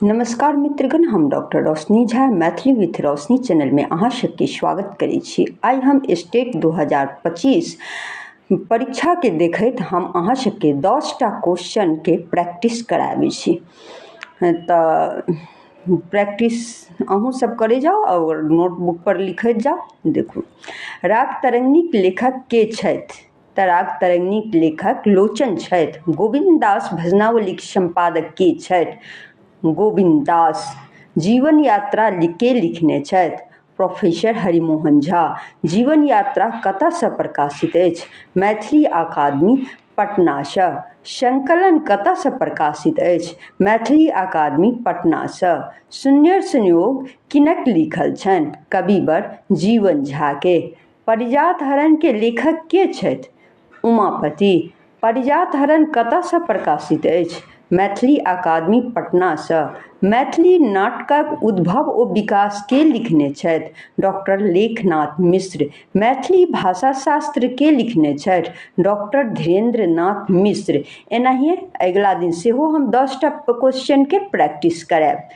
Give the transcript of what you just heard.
नमस्कार मित्रगण, हम डॉक्टर रोशनी झा मैथिली विथ रोशनी चैनलमे अहाँ सबके स्वागत करै छी। आइ हम स्टेट 2025 परीक्षाके देखैत हम अहाँ सबके 10टा क्वेश्चनके प्रैक्टिस कराबै छी। तऽ प्रैक्टिस अहूँ सब करै जाउ आओर नोटबुक पर लिखैत जाउ। देखू, राग तरंगिणीक लेखक के छथि? तऽ राग तरंगिणीक लेखक लोचन छथि। गोविन्द दास भजनावलीक सम्पादक के छथि? गोविन्द दास। जीवन यात्रा के लिखने छथि? प्रोफेसर हरिमोहन झा। जीवन यात्रा कतयसँ प्रकाशित अछि? मैथिली अकादमी पटनासँ। संकलन कतयसँ प्रकाशित अछि? मैथिली अकादमी पटनासँ। सुन्नर संयोग किनक लिखल छनि? कविवर जीवन झाके। पारिजात हरण के लेखक के छथि? उमापति। पारिजात हरण कतयसँ प्रकाशित अछि? मैथिली अकादमी पटनासँ। मैथिली नाटकक उद्भव ओ विकास के लिखने छथि? डॉक्टर लेखनाथ मिश्र। मैथिली भाषा शास्त्र के लिखने छथि? डॉक्टर धीरेन्द्र नाथ मिश्र। एनाहिए अगिला दिन सेहो हम 10टा क्वेश्चनके प्रैक्टिस करायब।